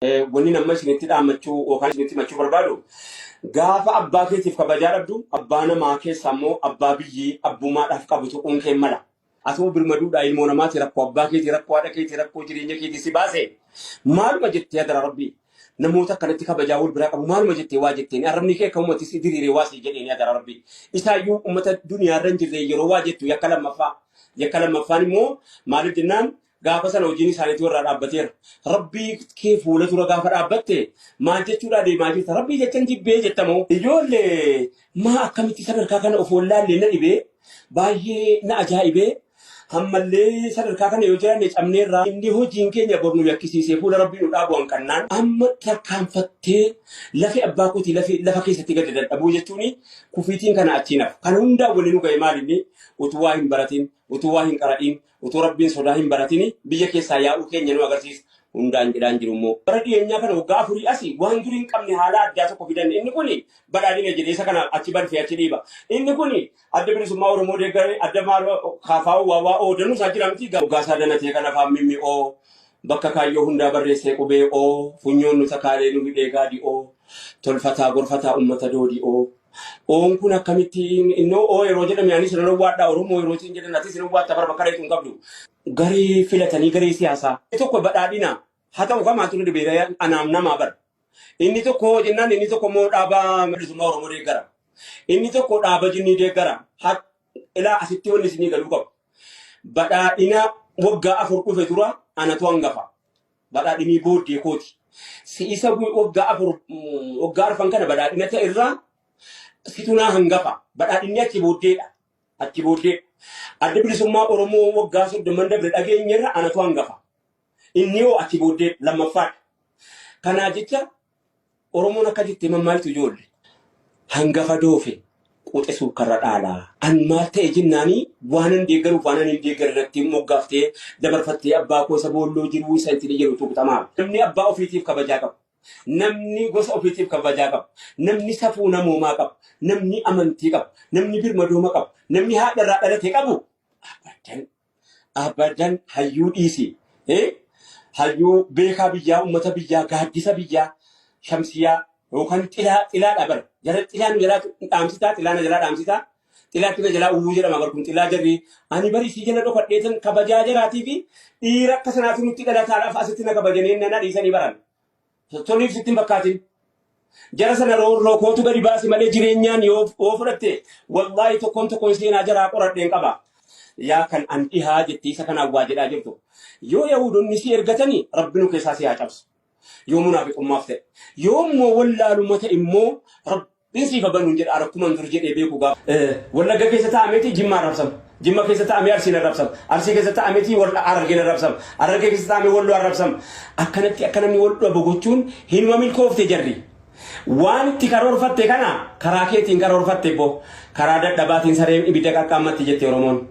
Wanni nama isinitti dhaammachuu yookaan isinitti himachuu barbaadu, gaafa abbaa keetiif kabajaa dhabdu, abbaa namaa keessa immoo abbaa biyyee abbummaadhaaf qabu tuquun kee mala. Atoo birmaduudhaa ilmoo namaati, rakkoo abbaa keetii, rakkoo haadha keetii, rakkoo jireenya keetii si baase, maaluma jettee adara rabbii namoota akkanatti kabajaa wal biraa qabu, maaluma jettee waa jetteen arrabni kee akka uummati si diriiree waa sii jedheeni adara rabbii? Isaayyuu uummata duniyaarra hin jirre yeroo waa jettu yakka lammaffaa. Yakka lammaffaan immoo maaliif jennaan, gaafa sana hojiin isaaniitu irraa dhaabbateera. Rabbii kee fuula dura gaafa dhaabbatte maal jechuudhaa deemaa jirta? Rabbii jechan jibbee jettamoo? Ijoollee, maa akkamitti sadarkaa kana of wallaallee na dhibee, baay'ee na ajaa'ibee. Ammallee sadarkaa kana yoo jiraanne cabneerraa, inni hojiin keenya bor nu yakkisiisee fuula rabbii nu dhaabu hanqannaan, amma tarkaanfattee lafee abbaa kootii lafee lafa keessatti gadi dadhabuu jechuun kufiitiin kana achiin hafu. Kan hundaa waliin nu ga'e maalinni? Utuu waa hin baratin, utuu waa hin qara'in, utuu rabbiin sodaa hin baratini biyya keessaa yaa'uu keenya nu agarsiisa. Hundaan jedhaan jiru immoo. Bara dhiyeenyaa kana waggaa 4 asii waan durii hin qabne haala addaa tokko fidan. Inni kuni badhaadhina jedhee isa kana achi balfee achi dhiiba. Inni kuni Adda Bilisummaa Oromoo deeggaree, adda maaloo kaafaa waa waa oo danuu isaa jira miti. Waggaa isaa danatee kan afaan mimmi'oo bakka kaayyoo hundaa barreessee qubee oo funyoon nu takaalee nu hidhee gaadii oo tolfataa gorfataa ummata doodii oo. Oon kun akkamitti innoo oo yeroo jedhame anis nan owwaadha, Oromoo yeroo isin jedhan atis nan owwaatta, bara bakka dheetu hin qabdu. Garee filatanii, garee siyaasaa. Inni tokko badhaadhina haa ta'u kamaa ture dhibeera anaaf namaa bara. Inni tokko jennaan inni tokko immoo dhaaba bilisummaa Oromoo deeggara. Inni tokko dhaaba jinnii deeggara. Ilaa, asitti wanni isinii galuu qabu. Badhaadhina waggaa 4 dhufe dura anatu hangafa. Badhaadhinii booddee kooti. Si'isa waggaa 4, waggaa arfan kana badhaadhina ta'e irraa situ naa hangafa. Badhaadhinni achi booddeedha. Achi booddee. Adda Bilisummaa Oromoo waggaa 30n dabre dhageenyerra anatu hangafa. Inni hoo achi booddee lammaffaadha. Kanaa jecha Oromoon akka jettee mammaayitu, ijoolle. Hangafa doofe quxe suukkarra dhaalaa. An maal ta'e jennaanii, waanan deeggaruuf waanan hin deeggarre irratti moggaaftee dabarfattee abbaa koo isa boolloo jiruu isa itti jedhu tuqxamaa. Namni abbaa ofiitiif kabajaa qabu. Namni gosa ofiitiif kabajaa qabu. Namni safuu namoomaa qabu. Namni amantii qabu. Namni birmadooma qabu. Namni haadha irraa dhalate qabu. Abadan abadan hayyuu dhiisi. Hayyuu beekaa biyyaa, uummata biyyaa, gaaddisa biyyaa, shamsiyaa yookaan xilaa xilaadha bara. Jara xilaa nu jalaa dhaamsitaa, xilaa na jalaa dhaamsitaa. Xilaatti na jalaa uwwuu jedhama bar kun xilaa jarri. Ani bari isii jala dhokadheetan kabajaa jaraatii fi dhiira akka sanaatu nutti dhalataadhaaf asitti na kabajanii na dhiisanii baran. Toliif sitti hin fakkaatin. Jara sana roorroo kootu gadi baasi malee jireenyaan yoo fudhatte, wallaahi tokkoon tokkoon seenaa jaraa qoradheen qaba. Yaa kan an dhihaa jettee isa kanaan waa jedhaa jirtu. Yoo Yahuudonni si ergatanii, Rabbi nu keessaa si haa cabsu. Yoo munaafiqummaaf ta'e. Yoo immoo wallaaluma ta'e immoo Rabbiin siif haa banuun jedha, akkuman dur jedhee beeku gaafa. Wallagga keessa taa'ameeti Jimma arrabsama. Jimma keessa taa'amee Arsiin arrabsama. Arsii keessa taa'ameeti warra Harargeen arrabsama. Harargee keessa taa'amee Walloo arrabsama. Akkanatti akka namni wal dhabu gochuun hinuma milkoofte jarri. Waan itti karoorfatte kana karaa keetiin karoorfatte boo. Karaa dadhabaatiin sareen ibidda qaqqaammatti jette Oromoon.